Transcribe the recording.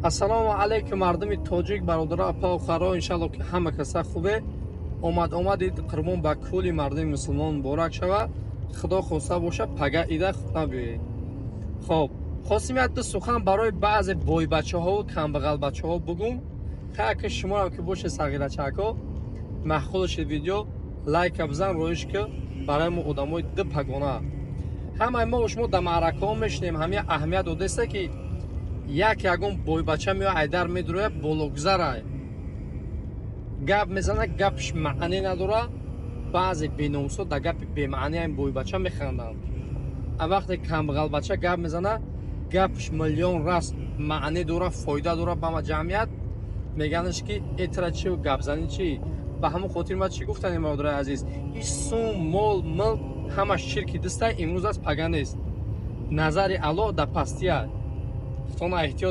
Ассалому алайкум, мардуми тоҷик, бародаро, апа, охаро. Иншалло, ки ҳама каса хубе. Омад омадид Қурбон ба кулли мардуми мусулмон муборак шава. Худо хоста боша, пага ида худна биёед. Хоб, хостим як ду сухан барои баъзе бойбачаҳову камбағалбачаҳо бугум. Ки шумоам ки боше, сағирачако, маъқул шид видео, лайка бизан, роиш ки барои мо одамои ду пагона. Ҳамаи мо шумо дар маъракаҳо мешинем, ҳамин аҳамият додеста, ки як ягон бойбача меоя, айдар медуроя, бологузарай гап мезана, гапш маъне надора. Баъзе беномусо дар гапи бемаъни ин бойбача механданд. А вақте камбағалбача гап мезана, гапш миллион раст маъне дора, фоида дора ба ҷамъият, меганаш, ки этра чи гапзанӣ чи. Ба ҳамон хотир ма чӣ гуфтанем, бародарои азиз? Ин сум, мол, мулк ҳамаш чирки дистай, имрӯз аст, пага нест. Назари Аллоҳ дар пастия. Худтона эҳтиёт.